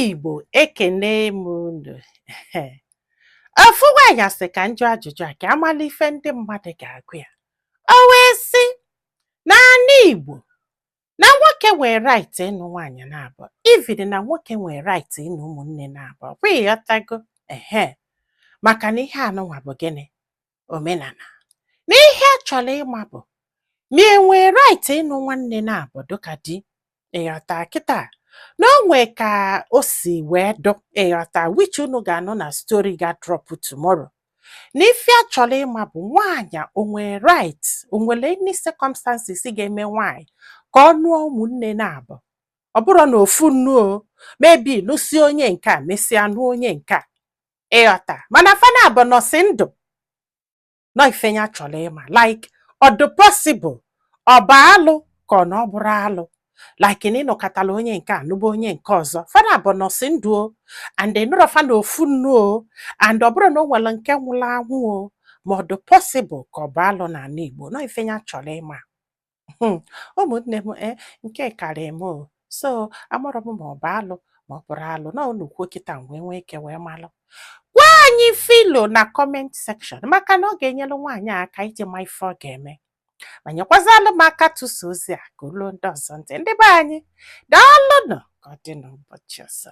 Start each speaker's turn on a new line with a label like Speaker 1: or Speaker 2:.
Speaker 1: Igbo, ekene m unu. Ofu nwaanyị sị ka m jụọ ajụjụ a ka amala ife ndị mmadụ ga-agụ ya. O wee sị n'ala Igbo na nwoke nwere right ịnụ nwaanyị na-abụọ, even na nwoke nwere right ịnụ ụmụnne na-abụọ, kwa ịghọtago? Ehe, maka na ihe anụnwa bụ gịnị? Omenala. Na ihe a chọrọ ịma bụ ma e nwee right ịnụ nwanne na-abụọ dịka di. Ịghọta kịta na o nwee ka o si wee dụ, ịghọta, which unu ga-anụ na story ga drop tomorrow. Na ife a chọrọ ịma bụ nwaanyị o nwee right, o nwere any circumstances ga-eme nwaanyị ka ọ nụọ ụmụnne na-abụ, ọ bụrụ na ofu nnu o maybe nụsie onye nke a, mesịa nụọ onye nke a, ịghọta? Mana fa na-abụ nọsị ndụ nọ. Ife ya chọrọ ịma, like, ọ dị possible, ọ bụ alụ ka ọ na ọ bụrụ alụ, like na ịnọkọtala onye nke a nụba onye nke ọzọ, fana bụ nọsị ndụ o, and nụrọ fa na ofu nnu o, and ọ bụrụ na o nwere nke nwụrụ anwụ o, ma ọ dị possible ka ọ bụ alụ n'ala Igbo nọ. Ife ya chọrọ ịma. Ụmụnne m, e nke karịrị m o. So amarọ m ma ọ bụ alụ ma ọ bụrụ alụ na unu kwuo kịta m wee nwee ike wee malụ. Gwa anyị filo na comment section, maka na ọ ga-enyelu nwaanyị a aka iji ma ife ọ ga-eme, ma nyekwazalụ m aka tụsa ozi a ka o ruo ndị ọzọ ntị. Ndị be anyị, daalụnụ. Ka ọ dị n'ụbọchị ọzọ.